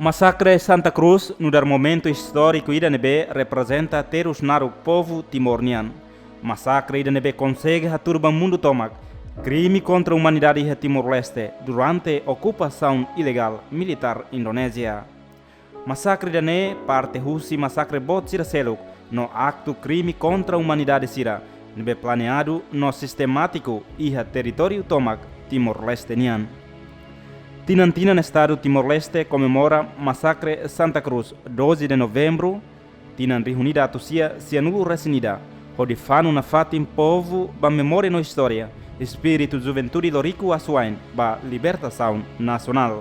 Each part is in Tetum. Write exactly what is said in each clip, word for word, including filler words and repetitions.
Masakre Santa Cruz nu'udar momentu istóriku ida ne'ebé reprezenta terus naruk povu Timor nian. Masakre ida ne'ebé konsege hatudu ba mundu tomak krime kontra umanidade iha Timor-Leste durante okupasaun ilegál militár Indonézia. Masakre ida-ne'e parte husi masakre boot sira seluk no aktu krime kontra umanidade sira ne'ebé planeadu no sistemátiku iha territóriu tomak Timor-Leste nian. Tinan-tinan Estadu Timor-Leste komemora Masakre Santa Cruz, doze de Novembru, tinan rihun ida atus sia sianulu resin ida, hodi fanu nafatin povu ba memória no istória, espíritu juventude loriku asuwa'in ba libertasaun nasionál.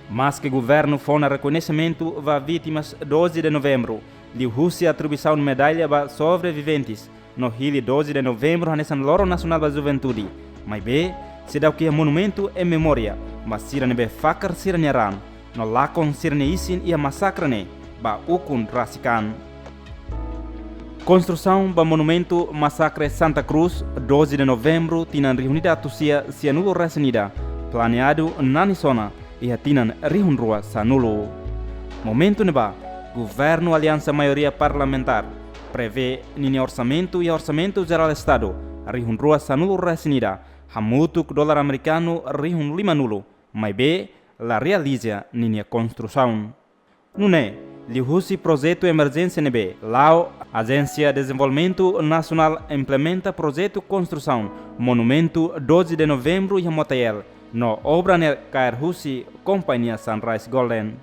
Maske governu fó ona rekoñesimentu ba vítimas doze de Novembru, liuhusi atribuisaun medalla ba sobreviventes, no hili doze de Novembru hanesan loron nasionál ba juventude, maibé seidauk iha monumentu em memória ba sira ne'ebé fakar sira-nia raan no lakon sira-nia isin iha masakre ne'e ba ukun rasik an. Konstrusaun ba monumentu Masakre Santa Cruz, doze de Novembru, tinan rihun ida atus sia sianulu resin ida, planeadu nanis ona iha tinan rihun rua sanulu. Momentu ne'ebá, governu aliansa maioria parlamentár prevee ninia orsamentu iha Orsamentu Jerál Estadu rihun rua sanulu resin ida, hamutuk dolar amerikanu rihun limanulu, maibé la realiza ninia konstrusaun. Nune'e, liuhusi projetu emerjénsia ne'ebé la'o, Ajénsia Dezenvolvimentu Nasionál implementa projetu konstrusaun monumentu doze de Novembru iha Motael, no obra ne'e kaer husi kompañia Sunrise Golden.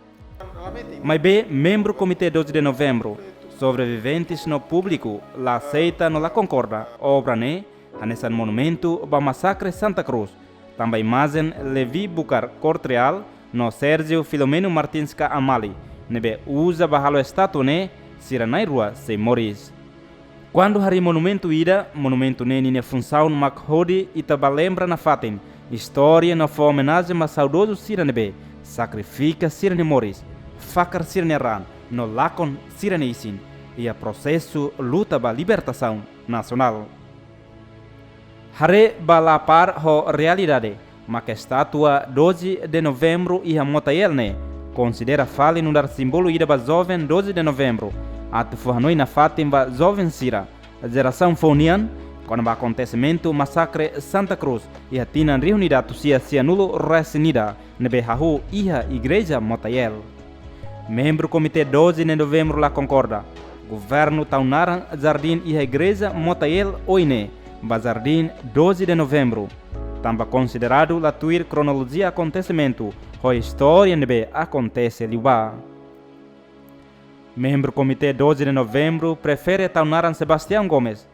Maibé membru Komité doze de Novembru, sobreviventes no públiku la aseita no la konkorda obra ne'e hanesan monumentu ba Masakre Santa Cruz, tanba imajen Levi Bucar Cortreal no Sérgio Filomeno Martins ka Amali ne'ebé uza ba halo estátua ne'e, sira na'in-rua sei moris. Kuandu harii monumentu ida, monumentu ne'e ninia funsaun mak hodi ita ba lembra nafatin istória no fó omenajen ba saudozu sira ne'ebé sakrifika sira-nia moris, fakar sira-nia raan no lakon sira-nia isin iha prosesu luta ba libertasaun nasionál. Haree ba la par ho realidade, mak estátua doze de Novembru iha Motael ne'e konsidera fali nu'udar símbolu ida ba joven doze de Novembru, atu fó hanoin nafatin ba joven sira, jerasaun foun nian, kona-ba akontesimentu Masakre Santa Cruz iha tinan rihun ida atus sia sianulu resin ida, ne'ebé hahú iha Igreja Motael. Membru Komité doze de Novembru la konkorda governu tau naran jardín iha Igreja Motael oin ne'e ba Jardín doze de Novembru, tanba konsideradu la tuir kronolojia akontesimentu ho istória ne'ebé akontese liubá. Membru Komité doze de Novembru prefere tau naran Sebastião Gomes,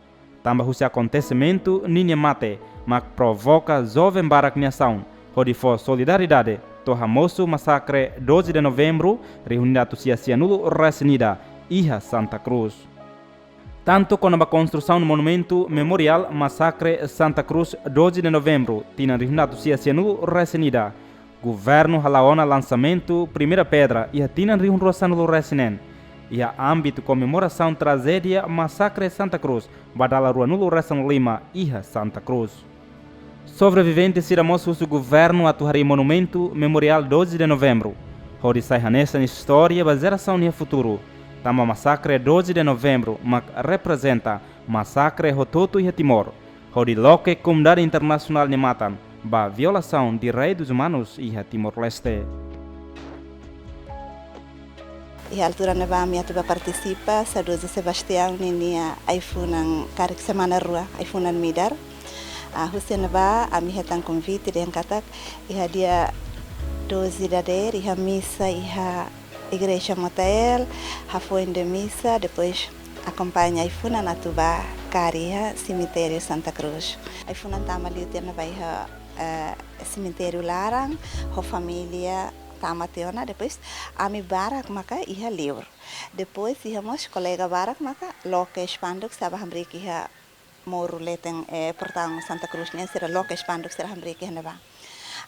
tanba husi akontesimentu ninia mate mak provoka joven barak nia asaun hodi fó solidariedade to'o hamosu Masakre doze de Novembru rihun ida atus sia sianulu resin ida iha Santa Cruz. Tantu kona-ba konstrusaun monumentu memoriál Masakre Santa Cruz, doze de Novembru, tinan rihun ida atus sia sianulu resin ida, governu hala'o ona lansamentu primeira pedra iha tinan rihun rua sanulu resin neen, iha ámbitu komemorasaun trajédia Masakre Santa Cruz ba dala ruanulu resin lima iha Santa Cruz. Sobrevivente sira mós husu governu atu harii monumentu memoriál doze de Novembru, hodi sai hanesan istória ba jerasaun iha futuru, tanba Masakre doze de Novembru mak reprezenta masakre hotu-hotu iha Timor, hodi loke komunidade internasionál nia matan ba violasaun direitus umanus iha Timor-Leste. Iha altura ne'ebá ami atu ba partisipa saudozu Sebastião ninia ai-funan karik semana rua, ai-funan midar. Ah, husi ne'ebá ami hetan konvite dehan katak iha dia doze dadeer iha misa iha Igreja Motael, hafoin de misa, depois akompaña ai-funan atu ba kaer iha semitériu Santa Cruz. Ai-funan tama liu tiha ona ba iha, eh, semitériu laran, ho família tama tiha ona, depois ami barak maka iha liur. Depois iha mós kolega barak maka loke spanduk sira ba hamriik iha moru leten, eh, portaun Santa Cruz nian, sira loke spanduk sira hamriik iha ne'ebá.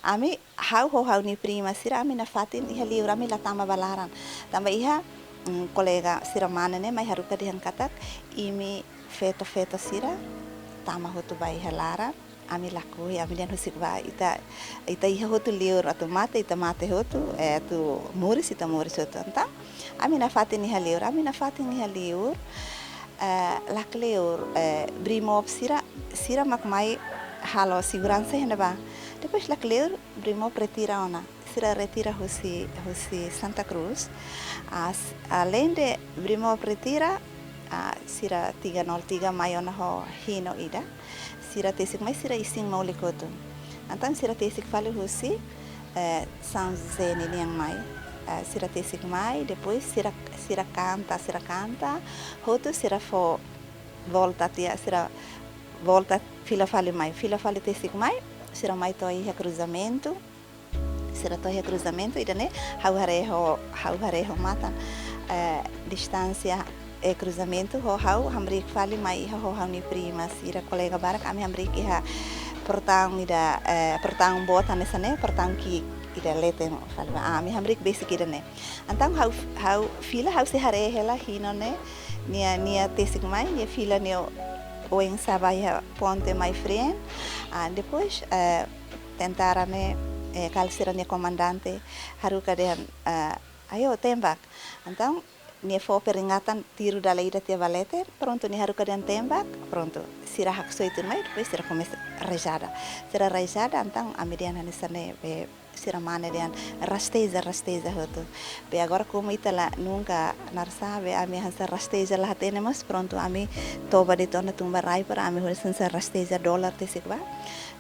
Ami, ha'u ho ha'u-nia prima sira, ami nafatin iha liur, ami la tama ba laran. Tanba iha, mm, kolega sira mane ne'e mai haruka dehan katak imi feto-feto sira tama hotu ba iha laran. Ami lakohi, ami dehan husik ba, ita, ita iha hotu liur, atu mate, ita mate hotu, eh, atu moris, ita moris hotu. Entaun, ami nafatin iha liur, ami nafatin iha liur, eh, lakleur, eh, Brimob sira, sira mak mai halo seguransa iha ne'ebá. Depois lakleur, Brimob retira ona. Sira retira husi, husi Santa Cruz. Ah, s-, além de Brimob retira, ah, sira tiga nol tiga mai ona ho hino ida. Sira tesik mai, sira isin molik hotu. Entaun sira tesik fali husi, eh, São José ninian mai. Eh, sira tesik mai, depois sira, sira kanta, sira kanta, hotu sira fó volta tiha, sira volta fila fali mai, fila fali tesik mai, sira mai to'o iha kruzamentu, sira to'o iha kruzamentu, ida-ne'e, ha'u haree ho, ha'u haree ho matan, eh, distánsia, eh, kruzamentu, ho ha'u hamriik fali mai iha ho ha'u-nia prima, sira kolega barak, ami hamriik iha portaun ida, eh, portaun boot hanesan ne'e, portaun ki'ik ida leten fali, ah, ami hamriik besik ida-ne'e. Entaun ha'u, ha'u fila ha'u sei haree hela hino ne'e, nia, nia tesik mai, nia fila nia oin sa'e ba iha ponte mai frente. Ah, depois, eh, tentara ne'e, eh, kal sira-nia komandante, haruka dehan, eh, "Ayo, tembak." Entaun, nia fó peringatan tiru dala ida tiha ba leten, prontu nia haruka dehan tembak, prontu. Sira haksoit tuirmai, depois sira komesa rajada. Sira rajada, entaun ami dehan hanesan ne'e, be, sira mane dehan rasteja, rasteja hotu. Be agora komu ita la nunka narsa, be ami hanesan rasteja la hatene mós, prontu ami toba de'it ona tun ba rai para ami horis hanesan rasteja dolar tesik ba.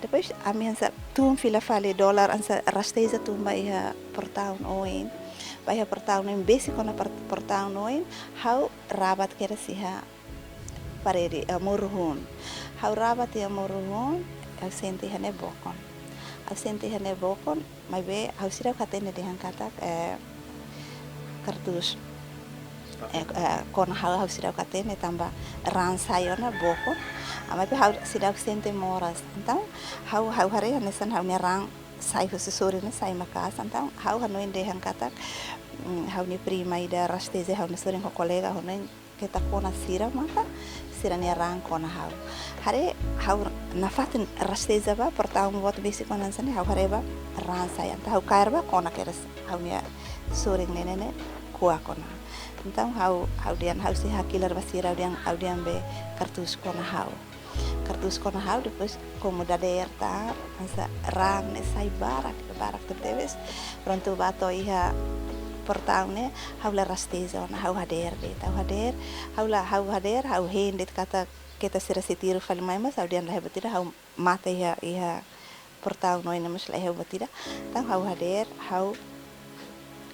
Depois ami hanesan tun fila fali dolar hanesan rasteja tun ba iha portaun oin. Ba iha portaun oin, besik ona por-, portaun oin, ha'u rabat kedas iha parede, eh, muru hun. Ha'u rabat iha muru hun, ha'u sente iha ne'e bokon. Ha'u sente iha ne'e bokon, maibé ha'u seidauk hatene dehan katak, eh, kartus. Eh, eh, kona ha'u, ha'u seidauk hatene tanba raan sai ona bokon. Ah, maibé ha'u seidauk sente moras. Entaun, ha'u, ha'u haree hanesan ha'u-nia raan sai husi sorin ne'e sai maka'as. Entaun, ha'u hanoin dehan katak, mm, ha'u-nia prima ida rasteja ha'u-nia sorin ho kolega hanoin keta kona sira maka sira-nia raan kona ha'u. Haree ha'u nafatin rasteja ba portaun boot besik ona hanesan ne'e ha'u haree ba raan sai. Entaun ha'u kaer ba kona kedas ha'u-nia sorin ne'e ne'e ne'e kuak ona. Entaun ha'u, ha'u dehan ha'u sei hakilar ba sira, ha'u dehan, ha'u dehan be kartus kona ha'u. Kartus kona ha'u, depois komu dadeer tan, hanesan raan ne'e sai barak, barak tebetebes. Prontu ba to'o iha portaun ne'e, ha'u la rasteja ona, ha'u hadeer de'it, ha'u hadeer, ha'u la, ha'u hadeer, ha'u hein de'it katak keta sira sei tiru fali mai, mas ha'u dehan la iha buat ida, ha'u mate iha, iha portaun oin ne'e mós la iha buat ida. Entaun ha'u hadeer, ha'u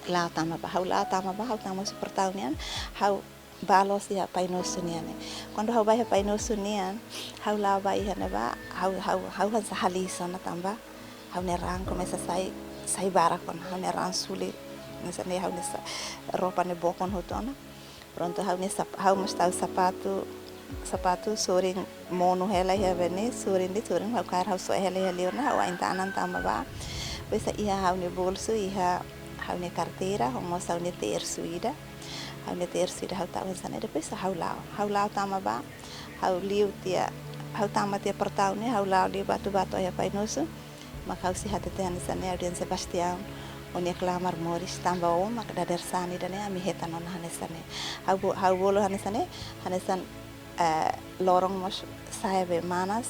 la'o tama ba, ha'u la'o tama ba, ha'u tama husi portaun nian, ha'u bá loos iha Pai Nosso nian ne'e. Kuandu ha'u bá iha Pai Nosso nian, ha'u la'o ba iha ne'ebá, ha'u, ha'u, ha'u hanesan haliis ona tanba ha'u-nia raan komesa sai, sai barak ona, ha'u-nia raan suli, hanesan ne'e ha'u-nia sa-, roupa ne'e bokon hotu ona. Prontu ha'u-nia sap-, ha'u mós tau sapatu, sapatu sorin monu hela iha ne'ebá ne'e, sorin de'it, sorin ha'u kaer ha'u soe hela iha liur ne'e, ha'u ain-tanan tama ba. Depois iha ha'u-nia bolsu, iha ha'u-nia karteira, ho mós ha'u-nia tersu ida. Ha'u-nia tersu ida ha'u tau hanesan ne'e, depois ha'u la'o. Ha'u la'o tama ba, ha'u liu tiha, ha'u tama tiha portaun ne'e, ha'u la'o liu ba atu bá to'o iha Pai Nosso. Maka ha'u sei hatete hanesan ne'e, ha'u dehan Sebastião, ó-nia klamar moris tanba ó mak dadeer-saan ida-ne'e ami hetan ona hanesan ne'e. Ha'u bo-, ha'u bolu hanesan ne'e, hanesan eh, loron mós sa'e be manas,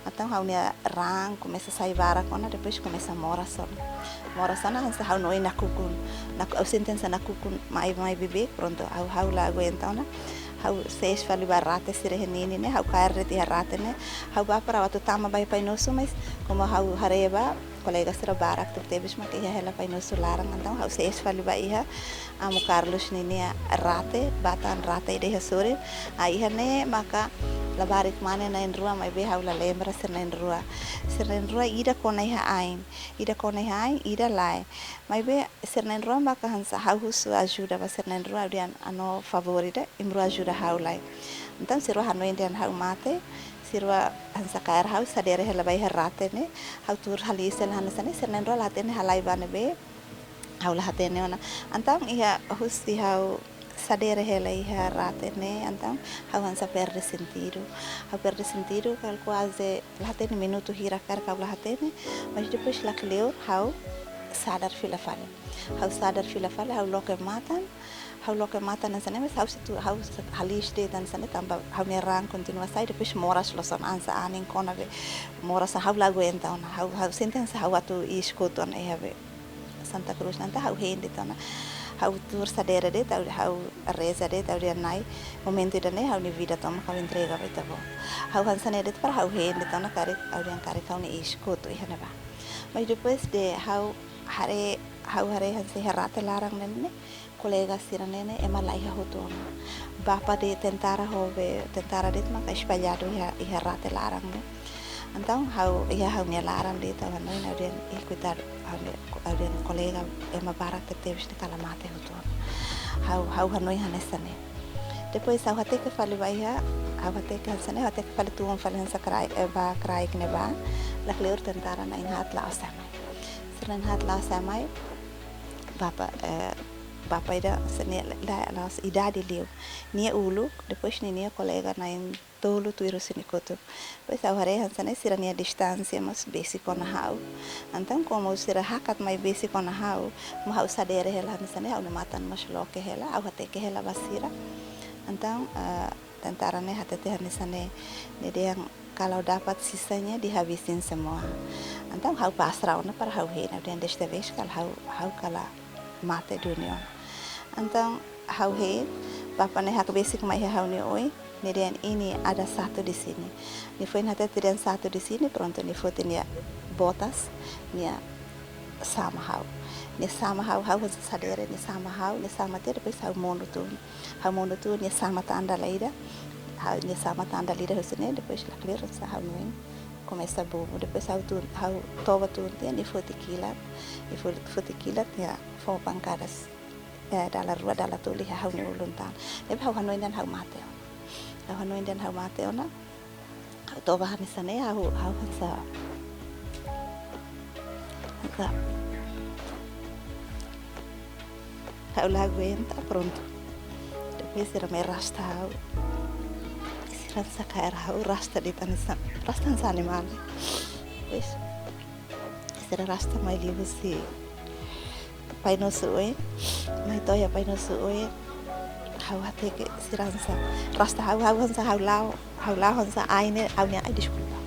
entaun ha'u-nia raan komesa sai barak ona, depois komesa moras ona. Moras ona hanesan ha'u-nia oin nakukun. Naku-, ha'u sente hanesan nakukun mai, mai beibeik, prontu, ha'u, ha'u la aguenta ona. Ha'u sees fali ba rate sira iha ninin ne'e, ha'u kaer de'it iha rate ne'e. Ha'u bá para atu tama ba iha Pai Nosso, mas komu ha'u haree ba, kolega sira barak tebetebes mak iha hela Pai Nosso laran, entaun ha'u sees fali ba iha Amu Carlos ninia rate, bá tan rate ida iha sorin. Ah, iha ne'e maka labarik mane na'in-rua, maibé ha'u la lembra sira na'in-rua. Sira na'in-rua ida kona iha ain, ida kona iha ain, ida lae. Maibé sira na'in-rua maka hanesan ha'u husu ajuda ba sira na'in-rua, ha'u dehan anu favór ida, imi rua ajuda ha'u lai. Entaun sira rua hanoin dehan ha'u mate, sira rua hanesan kaer ha'u sadere hela ba iha rate ne'e, ha'u tuur haliis hela hanesan ne'e, sira na'in-rua la hatene halai ba ne'ebé, ha'u la hatene ona. Entaun iha husi ha'u Sadere hela iha rate ne'e, entaun ha'u hanesan perde sentidu. Ha'u perde sentidu, kala kuaze la hatene minutu hira karik ha'u la hatene, mas depois lakleur ha'u sadar fila fali. Ha'u sadar fila fali, ha'u loke matan, ha'u loke matan hanesan ne'e, mas ha'u situ, ha'u haliis de'it hanesan ne'e, tanba ha'u-nia raan kontinua sai, depois moras loos ona, hanesan anin kona be, moras ha'u la aguenta ona, ha'u, ha'u sente hanesan ha'u atu iis kotu ona iha be Santa Cruz, entaun ha'u hein de'it ona. Ha'u tuur sadere de'it, ha'u, ha'u reza de'it, ha'u dehan Na'i, momentu ida-ne'e ha'u-nia vida tomak ha'u entrega ba Ita-Boot. Ha'u hanesan ne'e de'it para ha'u hein de'it ona karik, ha'u dehan karik ha'u-nia iis kotu iha ne'ebá. Mas depois de ha'u haree, ha'u haree hanesan iha rate laran ne'e ne'e, kolega sira ne'e ne'e ema la iha hotu ona. Bapa de tentara ho be, tentara de'it maka espalladu iha, iha rate laran ne'e. Entaun ha'u iha ha'u-nia laran de'it ha'u hanoin, ha'u dehan, ih, koitadu, ha'u dehan, ha'u dehan kolega ema barak tebetebes ne'e kala mate hotu ona. Ha'u, ha'u hanoin hanesan ne'e. Depois ha'u hateke fali ba iha, ha'u hateke hanesan ne'e, ha'u hateke fali tun fali hanesan kraik, eh, ba kraik ne'ebá, lakleur tentara na'in-haat la'o sai mai. Sira na'in-haat la'o sai mai, bapa, eh, bapa ida hanesan ne'e la, la, la'ós idade liu. Nia uluk, depois ninia kolega na'in-tolu tuir husi nia kotuk. Depois ha'u haree hanesan ne'e sira-nia distánsia mós besik ona ha'u. Entaun komu sira hakat mai besik ona ha'u, mak ha'u sadere hela hanesan ne'e ha'u-nia matan mós loke hela, ha'u hateke hela ba sira. Entaun, eh, tentara ne'e hatete hanesan ne'e, nia dehan kalau dapat sisanya dihabisin semua. Entaun ha'u pasrah ona para ha'u hein, ha'u dehan desta vez kala ha'u, ha'u kala mate duni ona. Entaun ha'u hein, bapa ne'e hakbesik mai iha ha'u-nia oin, nia dehan ini ada satu di sini. Nia foin hatete dehan satu di sini, prontu nia foti nia botas, nia sama ha'u. Nia sama ha'u, ha'u hanesan sadere, nia sama ha'u, nia sama tiha, depois ha'u monu tun. Ha'u monu tun, nia sama tan dala ida. Ha'u, nia sama tan dala ida husi ne'e, depois lakleur hanesan ha'u-nia oin komesa bubu. Depois ha'u tun, ha'u toba tun tiha, nia foti kilat. Nia fo-, foti kilat, nia fó pankadas, eh, dala rua, dala tolu iha ha'u-nia ulun tan. Ne'ebé ha'u hanoin dehan ha'u mate ona. Ha'u hanoin dehan ha'u mate ona. Ha'u toba hanesan ne'e, ha'u, ha'u hanesan, hanesan, ha'u la aguenta, prontu. Depois sira mai rasta ha'u. Sira hanesan kaer ha'u, rasta de'it hanesan, rasta hanesan animál. Depois sira rasta mai liu husi Pai Nosso oin, mai to'o iha Pai Nosso oin, ha'u hateke sira hanesan rasta ha'u, ha'u hanesan ha'u la'o, ha'u la'o hanesan ain ne'e, ha'u-nia, ai, deskulpa.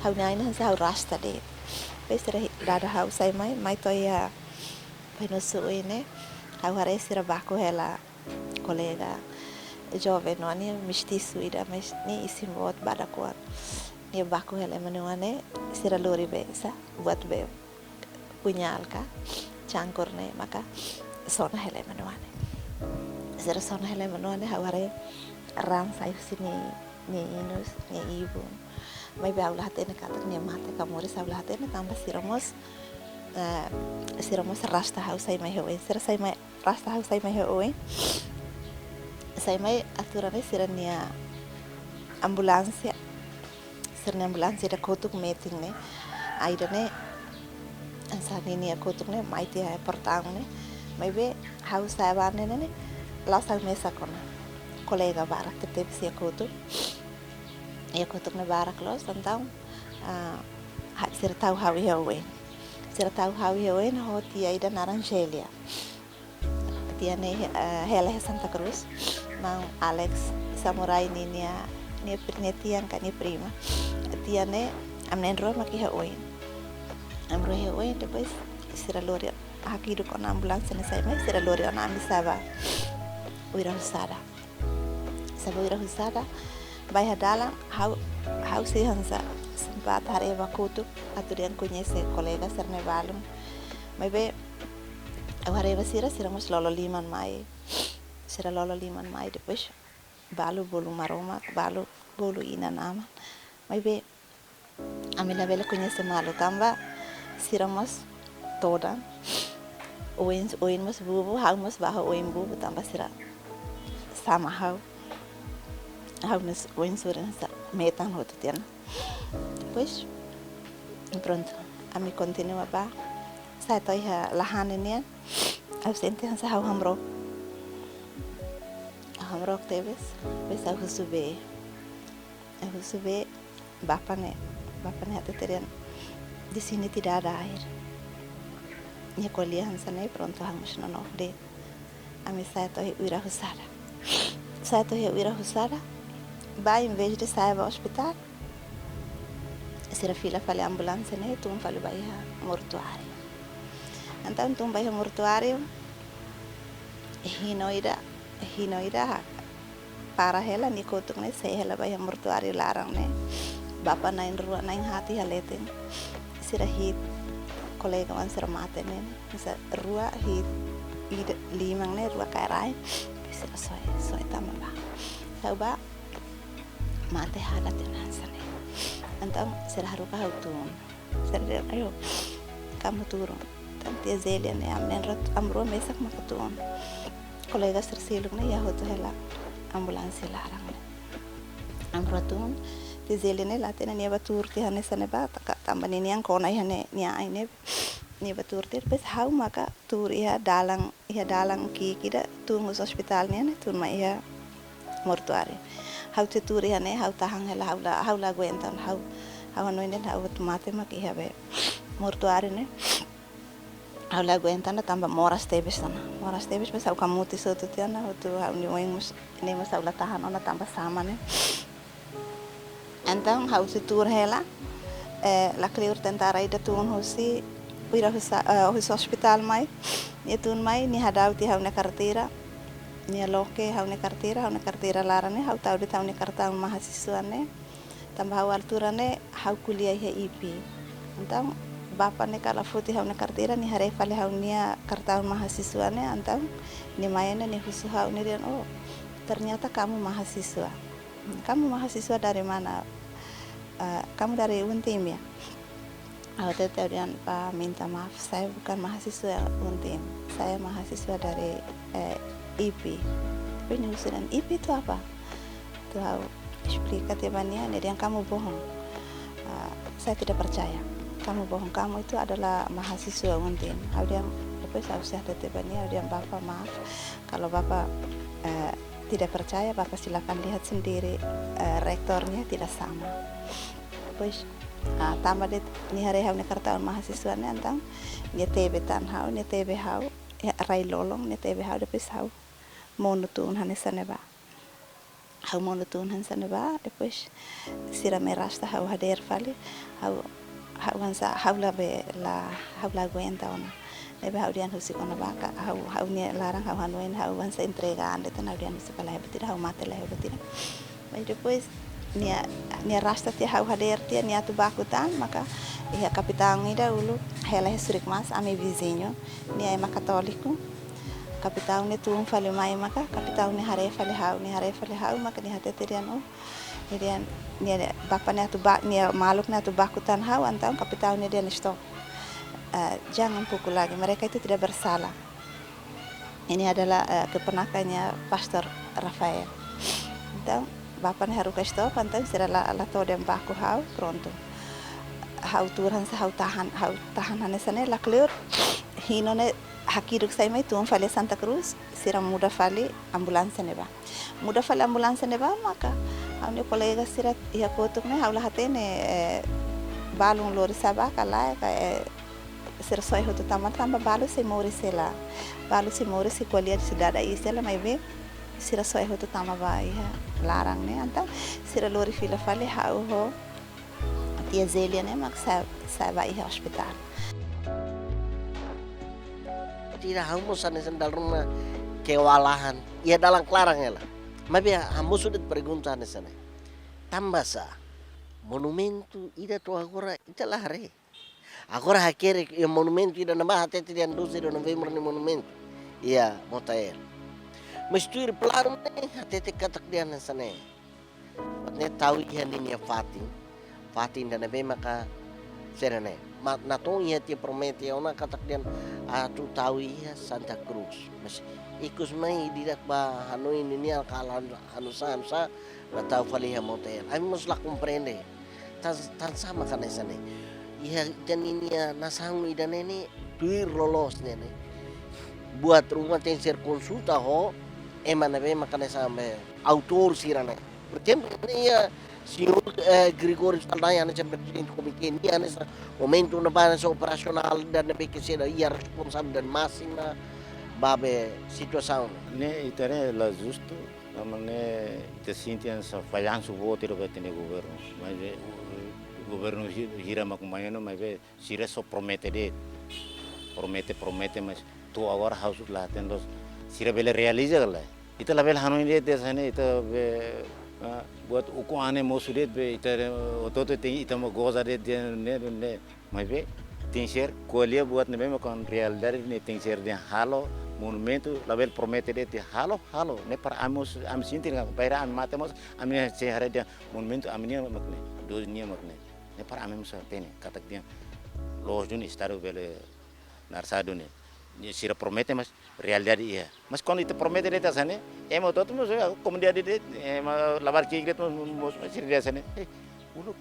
Ha'u-nia ain ne'e hanesan ha'u rasta de'it. Depois sira hi-, dada ha'u sai mai, mai to'o iha Pai Nosso oin ne'e, ha'u haree sira baku hela kolega joven no nia mestisu ida, mas nia isin boot badak uan. Nia baku hela ema nia oan ne'e, sira lori be sá, buat be puñal ka, cangkur ne'e, maka sona hela ema nia oan ne'e. Sira sona hela ema nia oan ne'e, ha'u haree raan sai husi nia, nia inus, nia ibun. Maibé ha'u la hatene katak nia mate ka moris, ha'u la hatene, tanba sira mós, eh, sira mós rasta ha'u sai mai iha oin. Sira sai mai, rasta ha'u sai mai iha oin. Sai mai altura ne'e sira-nia ambulánsia. Sira-nia ambulánsia ida kotuk metin ne'e. Ai ida ne'e, hanesan ninia kotuk ne'e, mai tiha iha portaun ne'e. Maibé ha'u sa'e ba ne'e ne'e, la'ós ha'u mesak ona. Kolega barak tebes iha kotuk. Iha kotuk ne'e barak loos, entaun, ah, ha-, sira tau ha'u iha oin. Sira tau ha'u iha oin ho tia ida naran Gélia. Tia ne'e, eh, hela iha Santa Cruz. Maun Alex Samurai ninia, nia pri-, nia tian ka nia prima. Tia ne'e, ami na'in-rua mak iha oin. Ami na'in-rua iha oin, depois sira lori, hakiduk ona ambulánsia ne'e sai mai, sira lori ona ami sa'e ba Uirahusada. Sa'e ba Uirahusada, ba iha dalan, ha'u, ha'u sei hanesan sempat haree ba kotuk, atu dehan koñese kolega sira-ne'e balun. Maibé, ha'u haree ba sira, sira mós lolo liman mai. Sira lolo liman mai, depois balu bolu Maromak, balu bolu inan-aman. Maibé, ami labele koñese malu tanba sira mós todan. Oin, oin mós bubu, ha'u mós ba iha oin bubu tanba sira sama ha'u. Ha'u mós oin sorin hanesan metan hotu tiha ona. Depois, prontu, ami kontinua ba. Sa'e to'o iha Lahane nian, ha'u sente hanesan ha'u hamrook. Hamrook tebes, depois ha'u husu bee. Ha'u husu bee, bapa ne'e, bapa ne'e hatete dehan, di sini tidak ada air. Nia ko'alia hanesan ne'e, prontu, ha'u mós nonook de'it. Ami sa'e to'o iha Uirahusada. Sa'e to'o iha Uirahusada, ba, em vez de sa'e ba ospitál, sira fila fali ambulánsia ne'e, tun fali ba iha mortuáriu. Entaun tun ba iha mortuáriu, hino ida, hino ida para hela, nia kotuk ne'e, sa'e hela ba iha mortuáriu laran ne'e. Bapa na'in-rua, na'in-haat iha leten. Sira hi'it kolega oan sira mate ne'e, hanesan rua hi'it, ida liman ne'e, rua kaer-ain. Sira soe, soe tama ba. Ha'u ba, mate hadat tiha ona hanesan ne'e. Entaun sira haruka ha'u tun. Sira dehan, ayo, kamu turun. Entaun tia Zelia ne'e, ami na'in-rua, ami rua mesak maka tun. Kolega sira seluk ne'e iha hotu hela ambulánsia laran ne'e. Ami rua tun, tia Zelia ne'e la hatene nia ba tuur tiha hanesan ne'e ba, taka, tanba ninian kona iha ne'e, nia ain ne'e. Nia ba tuur tiha, depois ha'u maka tuur iha dalan, iha dalan ki'ik ida tun husi ospitál nian ne'e, tun mai iha mortuáriu. Ha'u sei tuur iha ne'e, ha'u tahan hela, ha'u la, ha'u la aguenta, ha'u, ha'u hanoin dehan ha'u atu mate mak iha be mortuáriu ne'e. Ha'u la aguenta ona tanba moras tebes ona. Moras tebes, depois ha'u kamuti hotu tiha ona, hotu ha'u-nia oin mós, ne'e mós ha'u la tahan ona tanba sama ne'e. Entaun ha'u sei tuur hela, eh, lakleur tentara ida tun husi Uirahusa, eh, husi ospitál mai. Nia tun mai, nia hadau tiha ha'u-nia karteira. Nia loke ha'u-nia karteira, ha'u-nia karteira laran ne'e, ha'u tau de'it ha'u-nia kartaun mahasiswa ne'e. Tanba ha'u altura ne'e, ha'u ko'alia iha I P. Entaun, bapa ne'e kala foti ha'u-nia karteira, nia haree fali ha'u-nia kartaun mahasiswa ne'e, entaun, nia mai ne'e, nia husu ha'u, nia dehan, "Oh, ternyata kamu mahasiswa." "Kamu mahasiswa dari mana?" "Eh, kamu dari Untim, ya?" Ha'u hatete dehan, "Pak, minta maaf, saya bukan mahasiswa Untim. Saya mahasiswa dari, eh, I P." Depois nia husu dehan, "I P itu apa?" Atu ha'u esplika tiha ba nia, nia dehan, "Kamu bohong. Ah, saya tidak percaya. Kamu bohong, kamu itu adalah mahasiswa Untim." Ha'u dehan, depois ha'u sei hatete ba nia, ha'u dehan, "Bapa, maaf. Kalau Bapa, eh, tidak percaya, Bapa silakan lihat sendiri, eh, rektornya tidak sama." Depois, ah, tanba de'it nia haree ha'u-nia kartaun mahasiswa ne'e, entaun nia tebe tan ha'u, nia tebe ha'u, iha rai-lolon, nia tebe ha'u, depois ha'u monu tun hanesan ne'e ba. Ha'u monu tun hanesan ne'e ba, depois sira mai rasta ha'u hadeer fali, ha'u, ha'u hanesan, ha'u la be la, ha'u la aguenta ona. Ne'ebé ha'u dehan husik ona ba ka, ha'u, ha'u-nia laran ha'u hanoin, ha'u hanesan entrega an de'it ona, ha'u dehan husik ka lae buat ida, ha'u mate lae buat ida. Mas depois nia, nia rasta tiha ha'u hadeer tiha, nia atu baku tan, maka iha kapitaun ida uluk hela iha Surik Mas, ami viziñu, nia ema katóliku. Kapitaun ne'e tun fali mai maka, kapitaun ne'e haree fali ha'u, nia haree fali ha'u, maka nia hatete dehan, oh, nia dehan, nia, bapa ne'e atu ba, nia maluk ne'e atu baku tan ha'u, entaun kapitaun ne'e dehan stop. Eh, jangan pukul lagi, mereka itu tidak bersalah. Ini adalah, eh, keponakannya Pastor Rafael. Entaun, bapa ne'e haruka stop, entaun sira la, la to'o dehan baku ha'u, prontu. Ha'u tuur hanesan, ha'u tahan, ha'u tahan hanesan ne'e, lakleur, hino ne'e hakiduk sai mai tun fali Santa Cruz, sira muda fali ambulánsia ne'e ba. Muda fali ambulánsia ne'e ba maka, ha'u-nia kolega sira iha kotuk ne'e, ha'u la hatene, eh, balun lori sá ba ka lae ka, eh, sira soe hotu tama tanba balu sei moris hela. Balu sei moris, sei ko'alia sidade iis hela, maibé sira soe hotu tama ba iha laran ne'e. Entaun sira lori fila fali ha'u ho tia Zelia ne'e mak sa'e, sa'e ba iha ospitál. Tidak, ha'u mós hanesan dala ruma kewalahan. Iha dalan klaran hela. Maibé ha'u mós sudah pergunta hanesan ne'e. Tanba sá monumentu ida to'o agora ita la haree. Agora hakerek iha monumentu ida ne'ebá hatete dehan doze de novembro nia monumentu iha Motael. Mas tuir planu ne'e hatete katak dehan hanesan ne'e. Buat ne'e tau iha ninia fatin. Fatin ida ne'ebé maka sira-ne'e. Mak natoon iha tia promete ona katak dehan atu tau iha Santa Cruz. Mas ikus mai di'ak ba hanoin ninia kala hanu sá, hanu sá, la tau fali iha Motael. Ami mós la komprende. Tan, tansá mak hanesan ne'e. Iha ita-nia nasaun ida-ne'e ne'e, tuir loloos ne'e ne'e. Buat ruma tenke ser konsulta ho ema ne'ebé maka hanesan be autór sira-ne'e. Porke ne'e iha señór, eh, Gregório Saldanha, hanesan prezidente komité nian, hanesan momentu ne'ebá hanesan operasionál ida ne'ebé ke sira iha responsabilidade máxima ba be situasaun. Ne'e ita-nia la justu, tanba ne'e ita sente hanesan fallansu boot ida ba ita-nia governu. Maibé, eh, governu hi-, hira mak mai ona, maibé sira só promete de'it. Promete, promete, mas to'o agora ha'u la hatene loos sira bele realiza ka lae. Ita labele hanoin de'it hanesan ne'e, ita be, ah, buat ukun-an ne'e mosu de'it be, ita, eh, hotu-hotu tenke ita mak goza de'it, de'it ne'e, ne'e. Maibé tenke ser ko'alia buat ne'ebé mak realidade ne'e, tenke ser dehan halo monumentu, labele promete de'it, halo, halo. Ne'e para ami mós, ami sente, bainhira ami mate mós, ami sei haree dehan monumentu ami-nian mak ne'e, doze nian mak ne'e. Ne'e para ami mós hatene katak dehan loos duni, Estadu bele narsadu ne'e. Ne'e sira promete, mas realidade iha. Mas kuandu ita promete de'it hanesan ne'e, ema hotu-hotu mós, eh, komunidade de'it, ema labarik de'it mós, mós, mós sira dehan hanesan ne'e. Eh, uluk,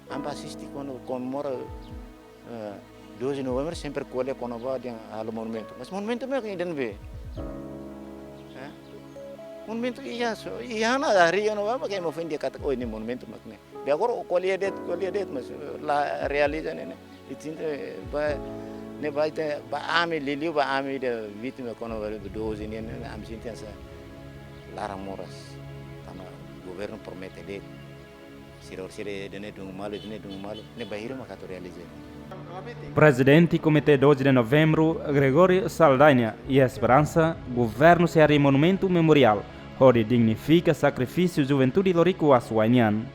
ami bá asiste kuandu komemora, eh, doze Novembru, sempre ko'alia kona-ba dehan halo monumentu. Mas monumentu mak ida-ne'ebé? Eh? Monumentu iha, so, iha ona, harii ona ba, mak ema foin dehan katak, oh, ne'e monumentu mak ne'e. Be agora ko'alia de'it, ko'alia de'it, mas, eh, la realiza ne'e, ne'e. Ita sente, eh, ba, ne'e ba ita, ba ami, liuliu ba ami ida vítima kona-ba doze nian, ne'e, ami sente hanesan laran moras. Tanba governu promete de'it. Sira, sira dehan ne'e dún malu, dehan ne'e dún malu, ne'e bainhira mak atu realiza. Prezidente Komité doze de Novembru, Gregório Saldanha, iha esperansa governu sei harii monumentu memoriál hodi dignifika sakrifísiu juventude Loriku Aswai nian.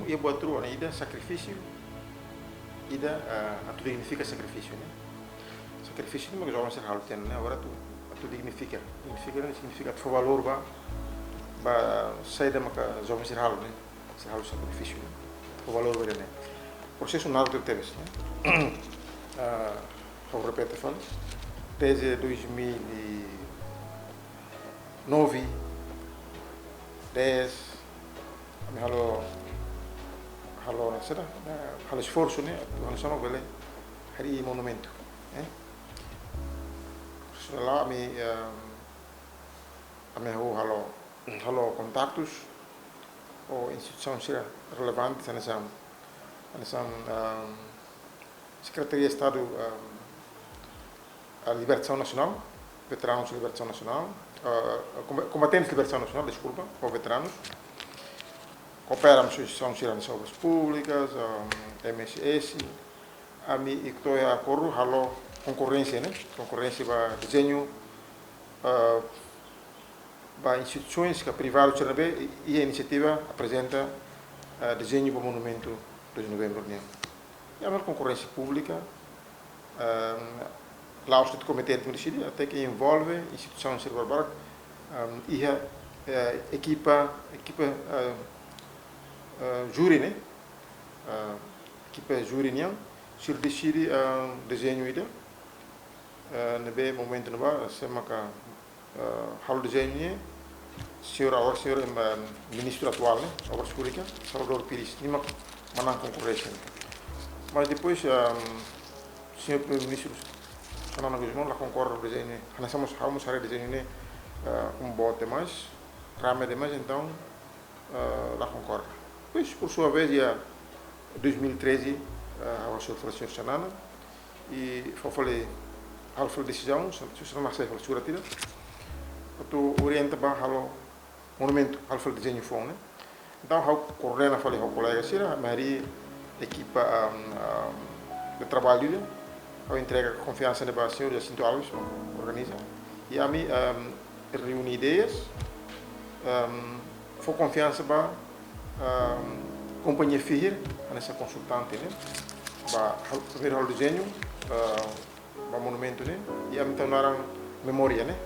Iha buat rua, ne'e, ida sakrifísiu, ida, ah, atu dignifika sakrifísiu, ne'e. Sakrifísiu ne'e mak joven sira halo tiha ona, ne'e, agora atu, atu dignifika. Dignifika ne'e signifika atu fó valór ba, ba saida maka joven sira halo, ne'e. Sira halo sakrifísiu, ne'e. Fó valór ba ida-ne'e. Prosesu naruk tebes, ne'e. Ah, ha'u repete fali. Desde dois mil e nove, dez, ami halo, halo, ne'e, saida, ne'e, halo esforsu, ne'e, atu hanesan bele harii monumentu, eh. Sira la ami, ehm, ami halo, halo kontaktus ho instituisaun sira relevante, hanesan, hanesan, ehm, Sekretaria Estadu, ehm, a Libertasaun Nasionál, Veteranus Libertasaun Nasionál, eh, Komba-, Kombatentes Libertasaun Nasionál, deskulpa, ho veteranus. Koopera ho instituisaun sira hanesan Obras Públikas, ehm, M S S. Ami ita akordu halo konkorrénsia, ne'e? Konkorrénsia ba dezeñu, eh, ba instituisoens ka privadu sira ne'ebé iha inisiativa aprezenta, eh, dezeñu ba monumentu doze de Novembru nian. Iha konkorrénsia públika, ehm, la'ós de'it komité atu deside, até ke envolve instituisaun sira barbarak, ehm, iha, eh, ekipa, ekipa, eh, eh, júri, ne'e? Eh, ekipa júri nian, sira deside, eh, dezeñu ida, eh, ne'ebé momentu ne'ebá, sé maka, eh, halo dezeñu ne'e, señór, agora señór, em, em, ministru atuál, ne'e, Obras Públikas, Salvador Pires, nia mak manán konkorrénsia ne'e. Mas depois, ehm, señór Primeiru-Ministru Xanana Gusmão la konkorda ho dezeñu ne'e, hanesan mós, ha'u mós haree dezeñu ne'e, eh, um bote demais, rame demais, entaun, eh, la konkorda. Depois, por sua vez, iha dois mil e treze, eh, ha'u hasoru fali señór Xanana, i fó fali, halo fali desizaun, se, se Xanana sai fali surat ida, atu orienta ba halo monumentu, halo fali dezeñu foun, ne'e. Entaun, ha'u koordena fali ho kolega sira, ami harii ekipa, ehm, ehm, de traballu ida, ha'u entrega konfiansa ne'e ba señór Jacinto Alves, mak organiza. I ami, ehm, reúne ideias, ehm, fó konfiansa ba, ehm, kompañia Fihir, hanesan konsultante, ne'e. Ba hal-, primeiru halo dezeñu, eh, ba monumentu ne'e, i ami tau naran memória, ne'e.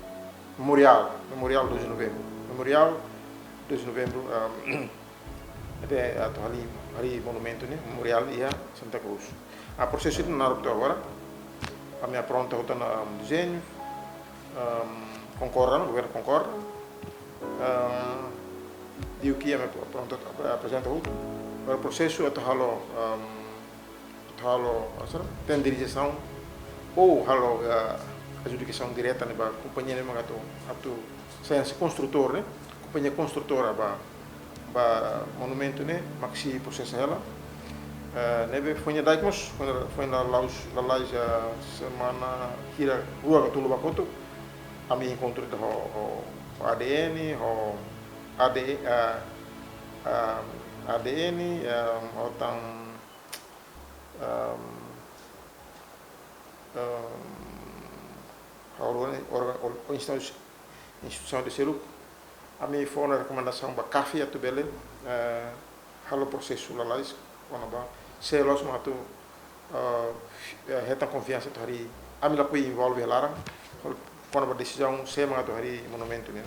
Memoriál, Memoriál doze de Novembru. Memoriál doze de Novembru, ehm, ne'ebé atu harii, harii monumentu ne'e, memoriál iha Santa Cruz. Ah, prosesu ne'e naruk to'o agora. Ami apronta hotu ona, ehm, dezeñu, ehm, konkorda ona, governu konkorda ona. Ehm, di'ak, ami apronta, ap-, aprezenta hotu. Agora prosesu atu halo, ehm, atu halo, ah, saida, tenderizasaun, ou halo, eh, adjudikasaun direta ne'e ba kompañia ne'e mak atu, atu Sai hanesan konstrutór ne'e, kompañia konstrutora ba, ba monumentu ne'e, mak sei prosesa hela. Eh, ne'ebé foin-sa'e dadauk mós, foin, foin lalais, lalais, eh, semana hira rua ka tolu ba kotuk, ami enkontru ho, ho, ho A D N, ho A D, eh, eh, A D N, eh, ho tan, ehm, ehm, halo ne'e órgaun, or-, or-, institu-, instituisaun ida seluk, ami fó ona rekomendasaun ba CAFI atu bele, eh, halo prosesu lalais, kona-ba, se loos mak atu, eh, eh, hetan konfiansa atu harii, ami lakohi envolve iha laran, kona-ba desizaun se mak atu harii monumentu ne'e.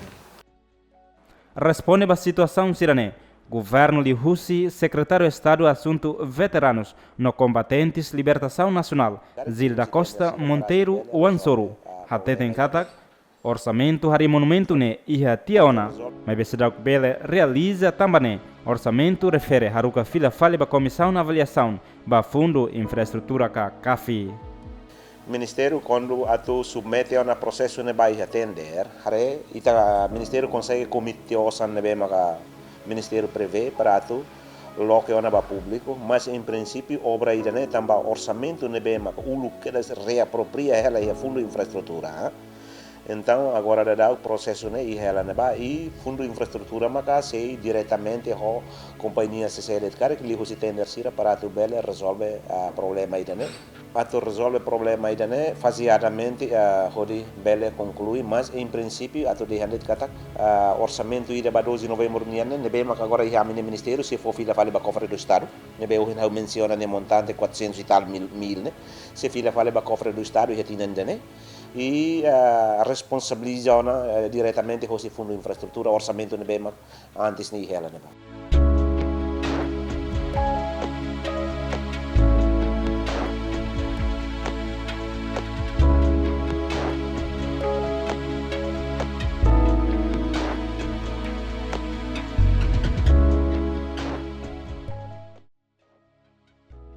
Responde ba situasaun sira-ne'e, governu liuhusi Sekretáriu Estadu Asuntu Veteranus no Kombatentes Libertasaun Nasionál, Zilda Costa Monteiro Wansoru, hateten katak orsamentu harii monumentu ne'e iha tiha ona, maibé seidauk bele realiza tanba ne'e orsamentu refere haruka fila fali ba Komisaun Avaliasaun ba Fundu Infraestrutura ka CAFI. Ministériu kuandu atu submete ona prosesu ne'ebá iha tender, haree ita ministériu konsege komete osan ne'ebé maka ministériu prevee para atu loke ona ba públiku, mas em princípio obra ida-ne'e tanba orsamentu ne'ebé maka uluk kedas reapropria hela iha Fundu Infraestrutura. Entaun agora dadauk prosesu ne'e iha hela ne'ebá i Fundu Infraestrutura maka sei diretamente ho kompañia C C L karik liuhusi tender sira para atu bele rezolve, ah, problema ida-ne'e. Atu rezolve problema ida-ne'e fazeadamente, ah, hodi bele konklui, mas em princípio atu dehan de'it katak, ah, orsamentu ida ba doze Novembru nian ne'e, ne'ebé maka agora iha ami-nia ministériu sei fó fila fali ba Cofre do Estado, ne'ebé ohin ha'u mensiona nia montante quatrocentos e tal mil, mil ne'e, sei fila fali ba Cofre do Estado iha tinan ida-ne'e. I, ah, responsabiliza ona, eh, diretamente hosi Fundu Infraestrutura orsamentu ne'ebé mak antes ne'e iha hela ne'ebá.